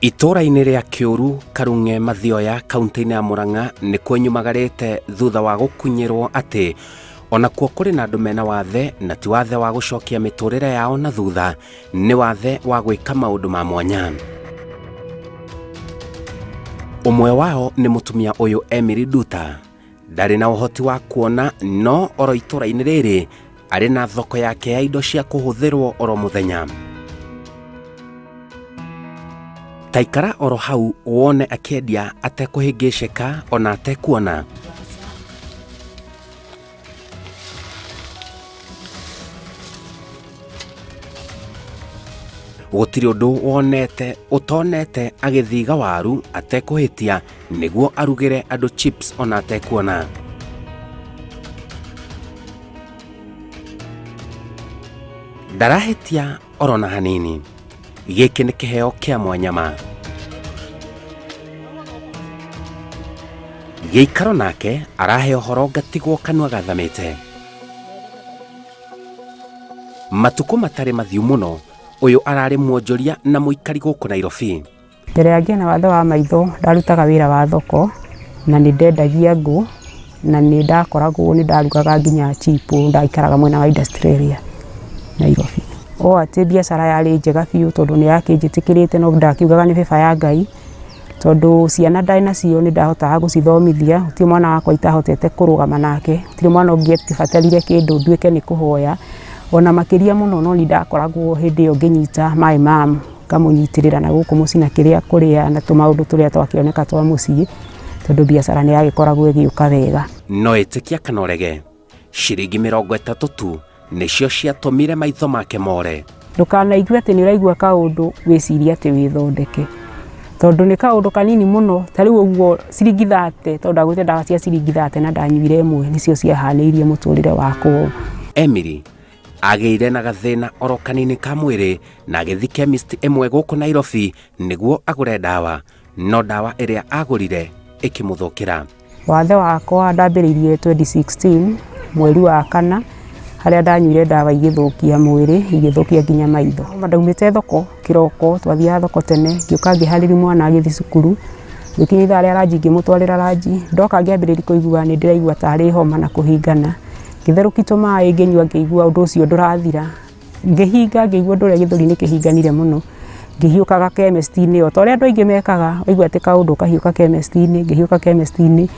Itũũra-inĩ rĩa Kĩũru, Karung'e, Mathioya, kaunti-inĩ ya Murang'a nĩkuo nyumagarĩte thutha wa gũkunyĩrwo atĩ onakuo kũrĩ na andũ mena wathe na ti wathe wa gũcokia mĩtũrĩre yao na thutha, nĩ wathe wa gwĩka maũndũ ma mwanya. Ũmwe wao nĩ mũtumia ũyũ Emily Nduta. Ndarĩ na ũhoti wa kuona no oro itũũra-inĩ rĩrĩ arĩ na thoko yake ya indo cia kũhũthĩrwo oro mũthenya. Taikara oro hau wone akĩendia atekũhĩngĩcĩka ona atekuona. Gũtirĩ ũndũ wonete ũtonete agĩthiga waru atekũhĩtia nĩguo arugĩre andũ chips ona atekuona. Ndarahĩtia oro na hanini. Gĩkĩ nĩ kĩheo kĩa mwanya ma. Gĩikaro nake arahe ũhoro ngatigwo kanua gathamĩte. Matukũ matarĩ mathiu mũno, ũyũ ararĩ mwonjoria na mũikari gũkũ Nairobi. Mbere ya ngĩe na wathe wa maitho ndarutaga wĩra wa thoko na nĩ ndendagia ngũ na nĩ ndakoragwo nĩ ndarugaga nginya chipo, ndaikaraga mwena wa Industrial area Nairobi. O atĩ biacara yarĩ njega biũ tondũ nĩ yakĩnjĩtĩkĩrĩte no ndakiugaga nĩ favour ya Ngai. Tondũ ciana ndarĩ nacio nĩ ndahotaga gũcithomithia, gũtirĩ mwana wakwa itahotete kũrũgama nake, gũtirĩ mwana ũngĩabatarire kĩndũ nduĩke nĩ kũhoya, ona makĩria mũno no niĩ ndakoragwo hĩndĩ ĩyo ngĩnyita my mum, ngamũnyitĩrĩra na gũkũ mũciĩ na kĩrĩa akũrĩa na tũmaũndũ tũrĩa twakĩoneka twa mũciĩ, tondũ biacara nĩ yagĩkoragwo ĩgĩũka wega. No ĩtĩkia kana ũrege, ciringi 30 tu nĩcio ciatũmire maitho make more. Ndũkanaigue atĩ nĩ ũraigua kaũndũ wĩcirie atĩ wĩthondeke, tondũ nĩ kaũndũ kanini mũno, ta rĩu ũguo ciringi 30 tondũ ndagũrĩte ndawa cia ciringi 30 na ndanyuire ĩmwe nĩcio ciahanĩirie mũtũrĩre wakwa ũũ. Emily agĩire na gathĩna oro kanini ka mwĩrĩ na agĩthiĩ chemist ĩmwe gũkũ Nairobi nĩguo agũre ndawa, no ndawa ĩrĩa agũrire ĩkĩmũthũkĩra. Wathe wakwa ndambĩrĩirie 2016 mweri wa kana harĩa ndanyuire ndawa igĩthũkia mwĩrĩ, igĩthũkia nginya maitho. Ndaumĩte thoko kĩroko, twathiaga thoko tene, ngĩũka ngĩharĩria mwana agĩthiĩ cukuru, ngĩkinya ithaa rĩa ranji ngĩmũtwarĩra ranji, ndoka ngĩambĩrĩria kũigua nĩ ndĩraigua tarĩ homa na kũhingana, ngĩtherũkia tũmaĩ ngĩnyua ngĩigua ũndũ ũcio ndũrathira. Ngĩhinga ngĩigua ũndũ ũrĩa gĩthũri nĩ kĩhinganire mũno, ngĩhiũkaga chemist-inĩ o ta ũrĩa andũ aingĩ mekaga, waigua atĩ kaũndũ ũkahiũka chemist-inĩ, ngĩhiũka chemist-inĩ,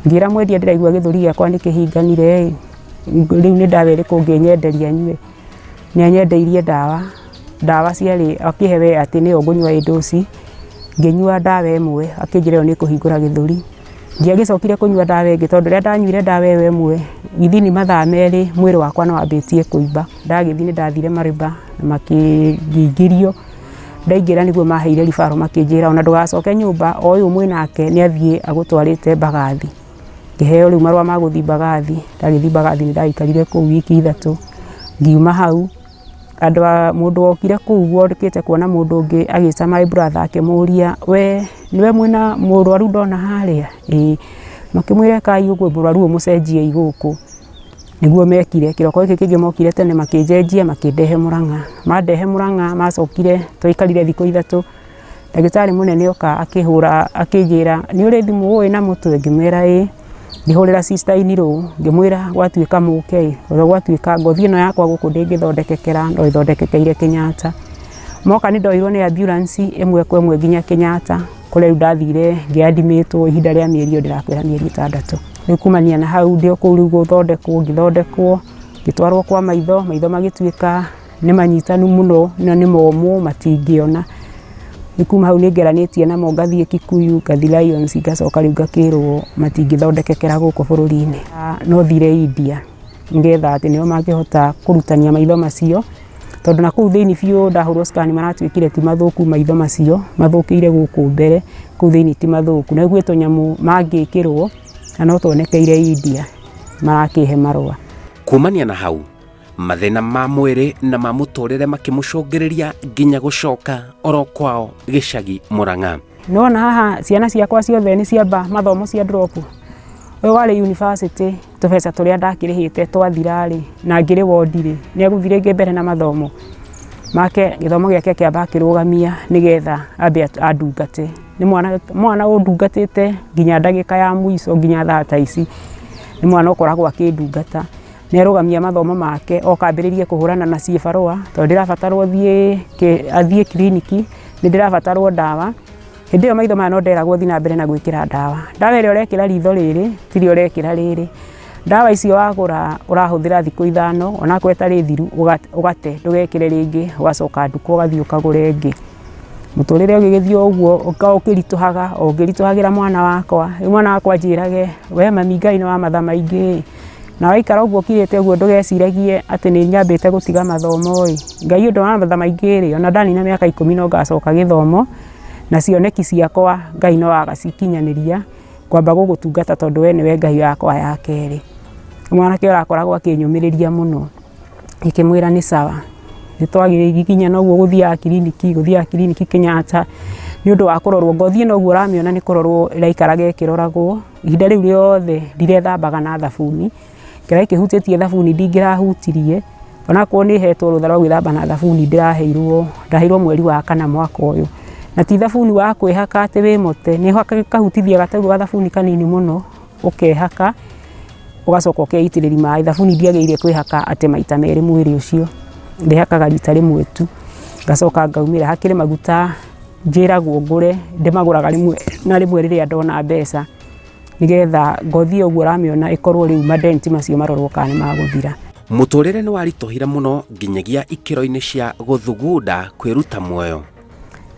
ngĩra mwendia ndĩraigua gĩthũri gĩakwa nĩ kĩhinganire ĩ, rĩu nĩ ndawa ĩrĩkũ ũngĩnyenderia nyue? Nĩ anyendeirie ndawa, ndawa ciarĩ akĩhe we atĩ nĩyo ngũnyua ĩ dose, ngĩnyua ndawa ĩmwe akĩnjĩra ĩyo nĩ ĩkũhingũra gĩthũri. Ndiagĩcokire kũnyua ndawa ĩngĩ tondũ rĩrĩa ndanyuire ndawa ĩyo ĩmwe, within mathaa merĩ mwĩrĩ wakwa nĩ wambĩtie kũimba. Ndagĩthiĩ nĩ ndathire Mariba na makĩingĩrio, ndaingĩra nĩguo maheire referral makĩnjĩra ona ndũgacoke nyũmba, o ũyũ mwĩnake nĩ athiĩ agũtwarĩte Mbagathi. Ngĩheo rĩu marũa ma gũthiĩ Mbagathi, ndagĩthiĩ Mbagathi nĩ ndagĩikarire kũu wiki 3, ngiuma hau. Andũ a mũndũ wokire kũu wokĩte kuona mũndũ ũngĩ agĩta my brother akĩmũria we nĩwe mwĩna mũrwaru ndona harĩa? Ĩĩ. Makĩmwĩra ĩkai ũguo mũrwaru ũyũ mũcenjiei gũkũ. Nĩguo mekire, kĩroko gĩkĩ kĩngĩ mokire tene makĩnjenjia makĩndehe Mũrang'a. Mandehe Mũrang'a macokire twaikarire thikũ 3. Ndagĩtarĩ mũnene oka akĩhũra akĩnjĩra nĩ ũrĩ thimũ ũĩ na mũtwe? Ngĩmwĩra ĩĩ. Ngĩhũrĩra sister in law ngĩmwĩra gwatuĩka mũke ĩ, gwatuĩka ngothi ĩno yakwa gũkũ ndĩngĩthondekekera no ĩthondekekeire Kenyatta. Moka nĩ ndoirwo nĩ ambulance ĩmwe kwa ĩmwe nginya Kenyatta kũrĩa rĩu ndathire ngĩ admit wo ihinda rĩa mĩeri ĩyo ndĩrakwĩra mĩeri 6. Rĩu kumania na hau ndĩ o kũu rĩu gũthondekwo ngĩthondekwo, ngĩtwarwo kwa maitho, maitho magĩtuĩka nĩ manyitanu mũno na nĩ momũ matingĩona. Rĩu kuma hau nĩ ngeranĩtie namo ngathiĩ Kikuyu, ngathiĩ Lions ngacoka rĩu ngakĩrwo matingĩthondekekera gũkũ bũrũri-inĩ. No thire India nĩgetha atĩ nĩo mangĩhota kũrutania maitho macio, tondũ nakũu thĩinĩ biũ ndahũrwo scan maratuĩkire ti mathũku maitho macio, mathũkĩire gũkũ mbere, kũu thĩinĩ ti mathũku. Na gwĩ tũnyamũ mangĩkĩrwo na no tuonekeire India marakĩhe marũa. Kumania na hau mathĩna ma mwĩrĩ na ma mũtũrĩre makĩmũcũngĩrĩria nginya gũcoka oro kwao gĩcagi Mũrang'a. Nĩwona haha ciana ciakwa ciothe nĩ ciamba mathomo cia drop. Ũyũ warĩ university tũbeca tũrĩa ndakĩrĩhĩte twathira rĩ, na ngĩrĩ wodi rĩ, nĩ egũthiĩ rĩngĩ mbere na mathomo. Make gĩthomo gĩake akĩamba akĩrũgamia nĩgetha ambe andungate. Nĩ mwana, mwana ũndungatĩte nginya ndagĩka ya mũico nginya thaa ta ici, nĩ mwana ũkoragwo akĩndungata. Nĩ arũgamia mathomo make oka ambĩrĩrie kũhũrana na ciĩbarũa tondũ ndĩrabatarwo thiĩ athiĩ kiriniki, nĩ ndĩrabatarwo ndawa. Hĩndĩ ĩyo maitho maya no nderagwo thiĩ na mbere na gwĩkĩra ndawa. Ndawa ĩrĩa ũrekĩra ritho rĩrĩ, tirĩo ũrekĩra rĩrĩ. Ndawa icio wagũra ũrahũthĩra thikũ ithano, onakorwo ĩtarĩ thiru ũgate ndũgekĩre rĩngĩ, ũgacoka nduka ũgathiĩ ũkagũre ĩngĩ. Mũtũrĩre ũgĩgĩthiĩ o ũguo ũkĩritũhaga, o ngĩritũhagĩra mwana wakwa. Rĩu mwana wakwa anjĩrage, we mami Ngai nĩ wa matha maingĩ ĩ, na waikara ũguo ũkirĩte ũguo ndũgeciragie atĩ nĩ nyambĩte gũtiga mathomo ĩ. Ngai ũndũ wa matha maingĩ rĩ, ona ndanina mĩaka 10 no ngacoka gĩthomo, na cioneki ciakwa Ngai no agacikinyanĩria, ngwamba gũgũtungata tondũ we nĩwe Ngai wakwa ya kerĩ. Mwanake ũrakoragwo akĩnyũmĩrĩria mũno, ngĩkĩmwĩra nĩ sawa. Nĩ twagiginyana ũguo gũthiaga kiriniki, gũthiaga kiriniki Kenyatta, nĩ ũndũ wa kũrorwo ngothi ĩno ũguo ũramĩona nĩ kũrorwo ĩraikaraga ĩkĩroragwo, ihinda rĩu rĩothe ndirethambaga na thabuni. Kĩrĩa kĩhutĩtie thabuni ndingĩrahutirie, onakorwo nĩ hetwo rũtha rwa gwĩthamba na thabuni ndĩraheirwo, ndaheirwo mweri wa kana mwaka ũyũ. Na ti thabuni wa kwĩhaka atĩ wĩ mote, nĩ ũkahutithia gataurũ gathabuni kanini mũno, ũkehaka, ũgacoka ũkeitĩrĩria maĩ. Thabuni ndiagĩrĩire kwĩhaka atĩ maita merĩ mwĩrĩ ũcio, ndĩhakaga rita rĩmwe tu, ngacoka ngaumĩra. Hakĩrĩ maguta njĩragwo ngũre, ndĩmagũraga rĩmwe na rĩmwe rĩrĩa ndona mbeca. Nĩgetha ngothi ĩyo ũguo ũramĩona ĩkorwo rĩu madenti macio marorwo kana nĩ magũthira. Mũtũrĩre nĩ waritũhire mũno nginyagia ikĩro-inĩ cia gũthugunda kwĩruta muoyo.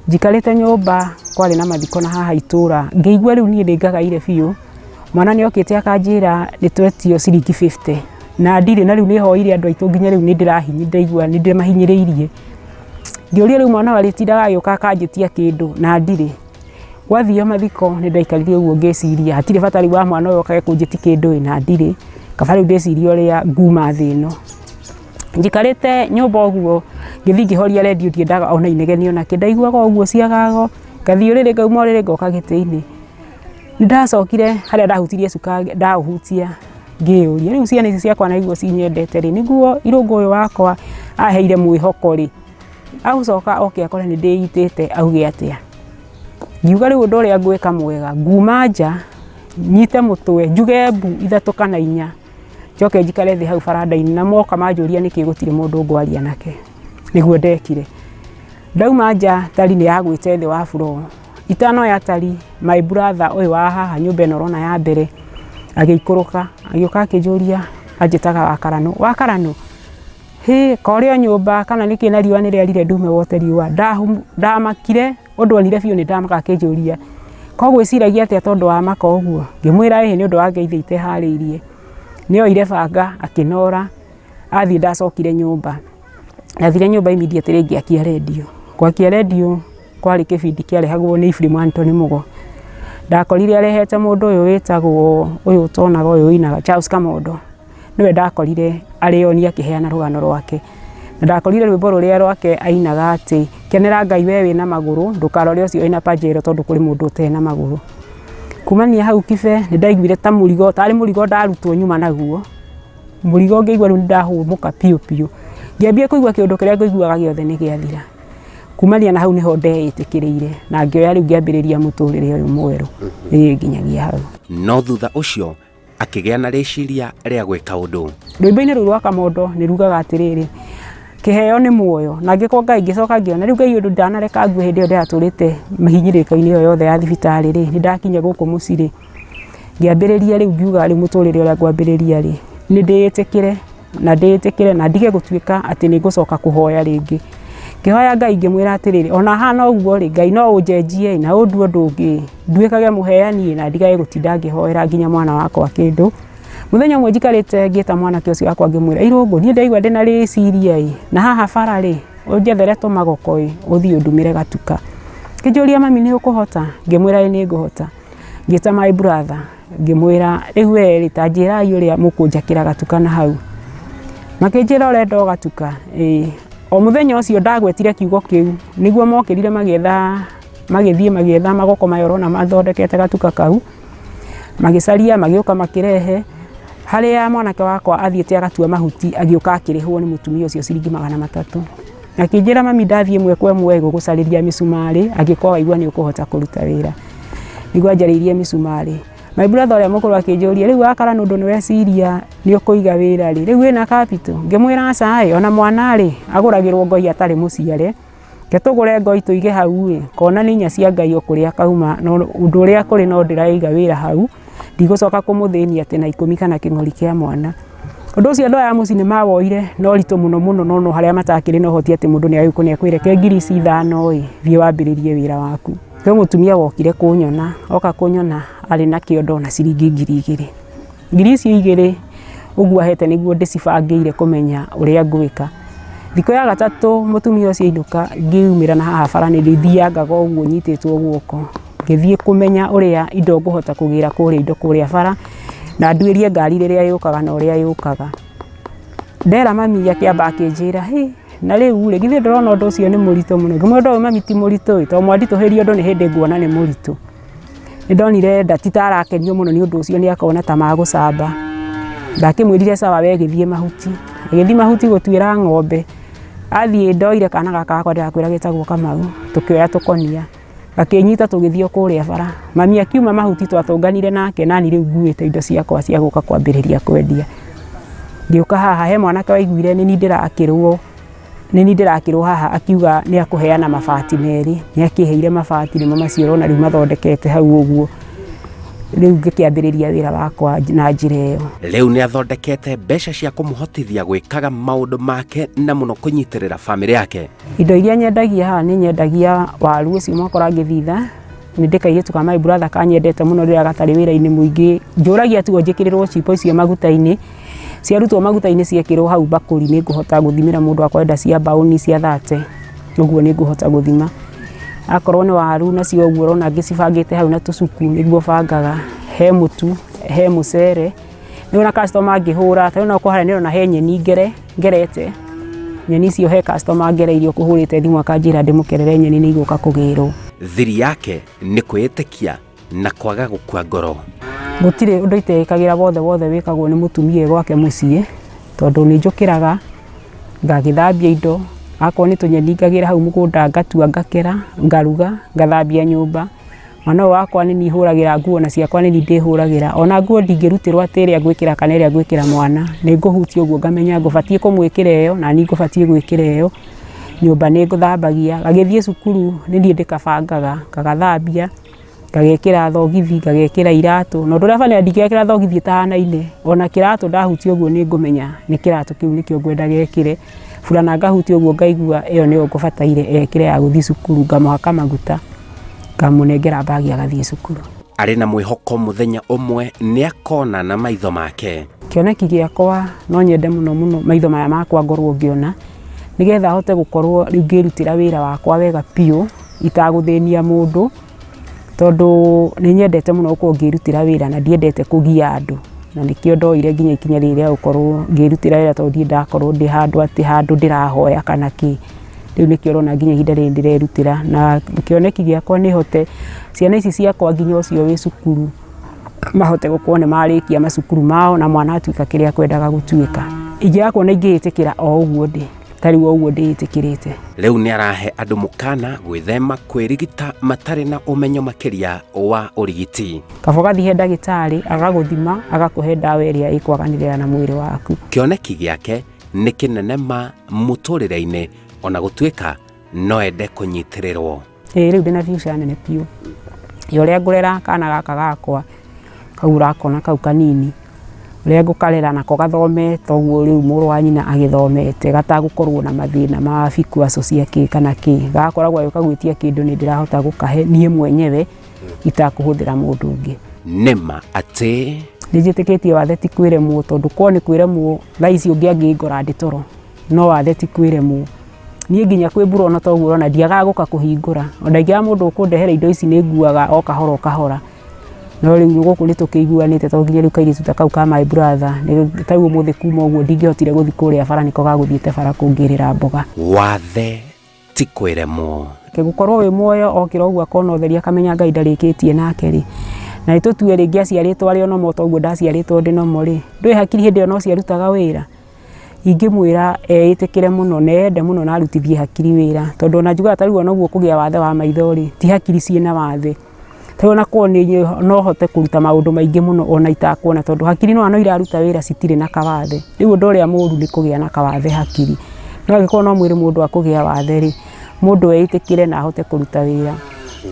Njikarĩte nyũmba kwarĩ na mathiko na haha itũra, ngĩigua rĩu niĩ nĩ ngagaire biũ, mwana nĩ okĩte akanjĩra nĩ twetio ciringi 50 na ndirĩ na rĩu nĩ hoire andũ aitũ nginya rĩu nĩ ndĩraigua nĩ ndĩmahinyĩrĩirie. Ngĩũria rĩu mwana ũyũ arĩtindaga agĩũka akanjĩtia kĩndũ na ndirĩ. Gwathio mathiko nĩ ndaikarire ũguo ngĩciria hatirĩ bata rĩu wa mwana ũyũ okage kũnjĩtia kĩndũ ĩ na ndirĩ, kaba rĩu ndĩcirie ũrĩa nguma thĩ ĩno. Njikarĩte nyũmba ũguo ngĩthiĩ ngĩhoria rendio ndiendaga ona inegene ona kĩ, ndaiguaga o ũguo ciagago, ngathiĩ ũrĩrĩ ngauma ũrĩrĩ ngoka gĩtĩ-inĩ. Nĩ ndacokire harĩa ndahutirie cuka ndaũhutia ngĩyũria rĩu ciana ici ciakwa na nĩguo cinyendete rĩ, nĩguo irũngũ ũyũ wakwa aheire mwĩhoko rĩ, agũcoka oke akore nĩ ndĩitĩte auge atĩa? Ngiuga rĩu ũndũ ũrĩa ngwĩka mwega, nguma nja, nyite mũtwe, njuge mbu ithatũ kana inya, njoke njikare thĩ hau baranda-inĩ na moka manjũria nĩkĩ gũtirĩ mũndũ ngwaria nake. Nĩguo ndekire. Ndauma nja tari nĩ yagwĩte thĩ wa floor. Itanoya tari, my brother ũyũ wa haha nyũmba ĩno ũrona ya mbere, agĩikũrũka, agĩũka akĩnjũria, anjĩtaga Wakaranũ, Wakaranũ? Hĩ, korĩ o nyũmba kana nĩkĩ na riũa nĩ rĩarire ndume wote riũa. Ndamakire ũndũ onire biũ nĩ ndamaka akĩnjũria, ko ũgwĩciragia atĩa tondũ wamaka ũguo? Ngĩmwĩra ĩhĩ nĩ ũndũ wa ngeithia iteharĩirie. Nĩ oire banga akĩnora, athiĩ ndacokire nyũmba. Ndathire nyũmba immediately ngĩakia rendio. Gwakia rendio kwarĩ kĩbindi kĩarehagwo nĩ Ephraim Anthony Mũgo. Ndakorire arehete mũndũ ũyũ wĩtagwo ũyũ ũtonaga ũyũ ũinaga Charles Kamondo. Nĩwe ndakorire arĩ on akĩheana rũgano rwake. Na ndakorire rwĩmbo rũrĩa rwake ainaga atĩ, kenera Ngai we wĩna magũrũ, ndũkarore ũcio wĩna pajero tondũ kũrĩ mũndũ ũtarĩ na magũrũ. Kumania hau Kibe nĩ ndaiguire ta mũrigo, tarĩ mũrigo ndarutwo nyuma naguo, mũrigo ngĩigua rĩu nĩ ndahũmũka biũ biũ. Ngĩambia kũigua kĩũndũ kĩrĩa ngũiguaga gĩothe nĩ gĩathira. Kumania na hau nĩho ndeĩtĩkĩrĩire na ngĩoya rĩu ngĩambĩrĩria mũtũrĩre ũyũ mwerũ, ĩĩ nginyagia hau. No thutha ũcio akĩgĩa na rĩciria rĩa gwĩka ũndũ. Rwĩmbo-inĩ rũu rwa Kamondo nĩ rugaga atĩrĩrĩ, kĩheo nĩ muoyo, na angĩkorwo Ngai ngĩcoka ngĩona rĩu Ngai ũndũ ndanareka ngue hĩndĩ ĩyo ndĩratũrĩte mĩhinyĩrĩrĩko-inĩ ĩyo yothe ya thibitarĩ rĩ, nĩ ndakinya gũkũ mũciĩ rĩ, ngĩambĩrĩria rĩu ngiuga rĩu mũtũrĩre ũrĩa ngwambĩrĩria rĩ, nĩ ndĩĩtĩkĩre na ndĩĩtĩkĩre na ndige gũtuĩka atĩ nĩ ngũcoka kũhoya rĩngĩ. Ngĩhoya Ngai ngĩmwĩra atĩrĩrĩ, ona hana ũguo rĩ, Ngai no ũnjenjie na ũndue ũndũ ũngĩ, nduĩkage mũheani na ndigage gũtinda ngĩhoera nginya mwana wakwa kĩndũ. Mũthenya ũmwe njikarĩte ngĩta mwanake ũcio wakwa ngĩmwĩra, Irũngũ, niĩ ndaigua ndĩna rĩciria ĩ, na haha bara rĩ, ũnjethere tũmagoko ĩ, ũthiĩ ũndumĩre gatuka. Akĩnjũria mami nĩ ũkũhota? Ngĩmwĩra ĩĩ nĩ ngũhota. Ngĩta my brother ngĩmwĩra rĩu we rĩ, ta njĩrai ũrĩa mũkũnjakĩra gatuka na hau. Makĩnjĩra ũrenda o gatuka? Ĩĩ. O mũthenya ũcio ndagwetire kiugo kĩu, nĩguo mokĩrire magĩetha, magĩthiĩ magĩetha magoko maya ũrona mathondekete gatuka kau, magĩcaria magĩũka makĩrehe, harĩa mwanake wakwa athiĩte agatua mahuti agĩũka akĩrĩhwo nĩ mũtumia ũcio ciringi 300. Akĩnjĩra mami ndathiĩ ĩmwe kwa ĩmwe gũgũcarĩria mĩcumarĩ angĩkorwo waigua nĩ ũkũhota kũruta wĩra. Nĩguo anjarĩirie mĩcumarĩ. My brother ũrĩa mũkũrũ akĩnjũria rĩu wakara nĩ ũndũ nĩ weciria nĩ ũkũiga wĩra rĩ, rĩu wĩna capital? Ngĩmwĩra aca ĩ, ona mwana rĩ agũragĩrwo ngoi atarĩ mũciare. Reke tũgũre ngoi tũige hau ĩ, kona nĩ inya cia Ngai o kũrĩa kauma, no ũndũ ũrĩa kũrĩ no ndĩraiga wĩra hau, ndigũcoka kũmũthĩnia atĩ na ikũmi kana kĩng'ori kĩa mwana. Ũndũ ũcio andũ aya a mũciĩ nĩ mawoire na ũritũ mũno mũno no no harĩa matakĩrĩ na ũhoti atĩ mũndũ nĩ agĩũka akwĩre reke ngiri ici ithano ĩ, thiĩ wambĩrĩrie wĩra waku. Kwĩ mũtumia wokire kũnyona, oka kũnyona arĩ na kĩondo na ciringi 2000. Ngiri icio igĩrĩ ũguo ahete nĩguo ndĩcibangĩire kũmenya ũrĩa ngwĩka. Thikũ ya gatatũ mũtumia ũcio ainũka ngĩumĩra na haha bara nĩ ndĩthiangaga ũguo nyitĩtwo guoko. Ngĩthiĩ kũmenya ũrĩa indo ngũhota kũgĩra kũrĩa indo kũrĩa bara na nduĩrie ngari rĩrĩa yũkaga na ũrĩa yũkaga. Ndera mami akĩamba akĩnjĩra hĩ na rĩu rĩ githĩ ndũrona ũndũ ũcio nĩ mũritũ mũno. Ngĩmwĩra ũndũ ũyũ mami ti mũritũ ĩ tondũ mwanditũhĩria ũndũ nĩ hĩndĩ nguona nĩ mũritũ. Nĩ ndonire ti ta arakenio mũno nĩ ũndũ ũcio nĩ akona ta magũcamba. Ndakĩmwĩrire sawa we gĩthiĩ mahuti. Agĩthiĩ mahuti gũtuĩra ng'ombe, athiĩ ndoire kana gaka gakwa ndĩrakwĩra getagwo Kamau, tũkĩoya tũkonia. Gakĩnyita tũgĩthiĩ o kũrĩa bara. Mami akiuma mahuti twatũnganire nake nani rĩu nguĩte indo ciakwa cia gũka kwambĩrĩria kwendia. Ngĩũka haha he mwanake waiguire nĩ niĩ ndĩrakĩrwo nĩ niĩ ndĩrakĩrwo haha akiuga nĩ akũheana mabati merĩ, nĩ akĩheire mabati nĩmo macio ũrona rĩu mathondekete hau ũguo. Rĩu ngĩkĩambĩrĩria wĩra wakwa na njĩra ĩyo. Rĩu nĩ athondekete mbeca cia kũmũhotithia gwĩkaga maũndũ make na mũno kũnyitĩrĩra bamĩrĩ yake. Indo iria nyendagia haha nĩ nyendagia waru ũcio mwakora ngĩthitha, nĩ ndĩ kairĩtu ka my brother kanyendete mũno rĩrĩa gatarĩ wĩra-inĩ mũingĩ, njũragia tu o njĩkĩrĩrwo chipo icio maguta-inĩ, ciarutwo maguta-inĩ ciekĩrwo hau mbakũri nĩ ngũhota gũthimĩra mũndũ akorwo enda cia mbaũni cia thate, ũguo nĩ ngũhota gũthima. Akorwo nĩ waru nacio ũguo ũrona ngĩcibangĩte hau na tũcuku nĩguo bangaga, he mũtu, he mũcere, rĩu ona customer angĩhũra, ta rĩu okorwo harĩa nĩ ũrona he nyeni ngere, ngerete, nyeni icio he customer ngereirie ũkũhũrĩte thimũ akanjĩra ndĩmũkerere nyeni nĩ igũka kũgĩrwo. Thiri yake nĩ kwĩĩtĩkia na kwaga gũkua ngoro. Gũtirĩ ũndũ iteĩkagĩra wothe wothe wĩkagwo nĩ mũtumia e gwake mũciĩ, tondũ nĩ njũkĩraga ngagĩthambia indo, akorwo nĩ tũnyeni ngagĩra hau mũgũnda ngatua ngakera, ngaruga, ngathambia nyũmba. Mwana ũyũ wakwa nĩ niĩ hũragĩra nguo na ciakwa nĩ niĩ ndĩhũragĩra. Ona nguo ndingĩrutĩrwo atĩ ĩrĩa ngwĩkĩra kana ĩrĩa ngwĩkĩra mwana, nĩ ngũhutia ũguo ngamenya ngũbatiĩ kũmwĩkĩra ĩyo na niĩ ngũbatiĩ gwĩkĩra ĩyo. Nyũmba nĩ ngũthambagia, gagĩthiĩ cukuru nĩ niĩ ndĩkabangaga, ngagathambia, ngagekĩra thogithi, ngagekĩra iratũ. Na ũndũ ũrĩa bani ndingĩgekĩra thogithi ĩtahanaine, ona kĩratũ ndahutia ũguo nĩ ngũmenya nĩ kĩratũ kĩu nĩkĩo ngwenda gekĩre. Burana ngahutia ũguo ngaigua ĩyo nĩyo ngũbataire ekĩre ya gũthiĩ cukuru, ngamũhaka maguta, ngamũnengera mbagi agathiĩ cukuru. Arĩ na mwĩhoko mũthenya ũmwe nĩ akona na maitho make. Kĩoneki gĩakwa no nyende mũno mũno maitho maya makwa ngorwo ngĩona, nĩgetha hote gũkorwo rĩu ngĩrutĩra wĩra wakwa wega biũ, itagũthĩnia mũndũ, tondũ nĩ nyendete mũno gũkorwo ngĩrutĩra wĩra na ndiendete kũgia andũ, na nĩkĩo ndoire nginya ikinya rĩrĩ rĩa gũkorwo ngĩrutĩra wĩra tondũ ndirĩ ndakorwo ndĩ handũ atĩ handũ ndĩrahoya kana kĩ. Rĩu nĩkĩo ũrona nginya ihinda rĩrĩ ndĩrerutĩra na kĩoneki gĩakwa nĩ hote ciana ici ciakwa nginya ũcio wĩ cukuru mahote gũkorwo nĩ marĩkia macukuru mao na mwana atuĩka kĩrĩa akwendaga gũtuĩka. Ingĩaga kuona ingĩĩtĩkĩra o ũguo ndĩ, ta rĩu o ũguo ndĩĩtĩkĩrĩte. Rĩu nĩ arahe andũ mũkana gwĩthema kwĩrigita matarĩ na ũmenyo makĩria wa ũrigiti. Kaba ũgathiĩ he ndagĩtarĩ agagũthima agakũhe ndawa ĩrĩa ĩkwaganĩrĩra na mwĩrĩ waku. Kĩoneki gĩake nĩ kĩnene ma mũtũrĩre-inĩ ona gũtuĩka no ende kũnyitĩrĩrwo. Ĩĩ rĩu ndĩna future nene biũ ya ũrĩa ngũrera kana gaka gakwa kau ũrakona kau kanini, ũrĩa ngũkarera nako gathome toguo rĩu mũrũ wa nyina agĩthomete gatagũkorwo na mathĩna ma bikwaco cia kĩ kana kĩ. Gagakoragwo gagĩũka gwĩtia kĩndũ nĩ ndĩrahota gũkahe niĩ mwenyewe itakũhũthĩra mũndũ ũngĩ. Nĩma atĩ Nĩ njĩtĩkĩtie wathe ti kwĩremwo tondũ korwo nĩ kwĩremwo thaa ici ũngĩ angĩngora ndĩ toro, no wathe ti kwĩremwo. Niĩ nginya kwĩ mbura ona toguo ũrona ndiagaga gũka kũhingũra, ona ingĩaga mũndũ ũkũndehera indo ici nĩ nguaga o kahora o kahora. No rĩu gũkũ nĩ tũkĩiguanĩte tondũ nginya rĩu kairĩtu ta kau ka my brother, ta rĩu ũmũthĩ kuma ũguo ndingĩhotire gũthiĩ kũrĩa bara nĩko gagũthiĩte bara kũngĩrĩra mboga. Wathe ti kwĩremwo. Gũkorwo wĩ muoyo okĩra ũguo akona ũtheri akamenya Ngai ndarĩkĩtie nake rĩ, na nĩ tũtue rĩngĩ aciarĩtwo arĩ o normal ta ũguo ndaciarĩtwo ndĩ normal rĩ, ndũĩ hakiri hĩndĩ ĩyo no ciarutaga wĩra? Ingĩmwĩra eĩtĩkĩre mũno na ende mũno na arutithie hakiri wĩra, tondũ ona njugaga ta rĩu ona ũguo kũgĩa wathe wa maitho rĩ, ti hakiri ciĩna wathe. Ta rĩu ona korwo no hote kũruta maũndũ maingĩ mũno ona itakuona, tondũ hakiri nĩwona no iraruta wĩra citirĩ na kawathe. Rĩu ũndũ ũrĩa mũru nĩ kũgĩa na kawathe hakiri. No angĩkorwo no mwĩrĩ mũndũ akũgĩa wathe rĩ, mũndũ eĩtĩkĩre na ahote kũruta wĩra.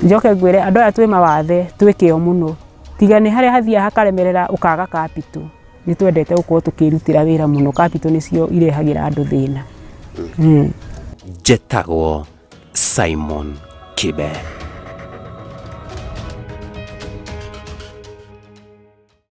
Njoke ngwĩre andũ aya twĩ mawathe twĩ kĩo mũno, tiga nĩ harĩa hathiaga hakaremerera ũkaga capital. Nĩ twendete gũkorwo tũkĩrutĩra wĩra mũno, capital nĩcio irehagĩra andũ thĩna. Njetagwo Simon Kibe.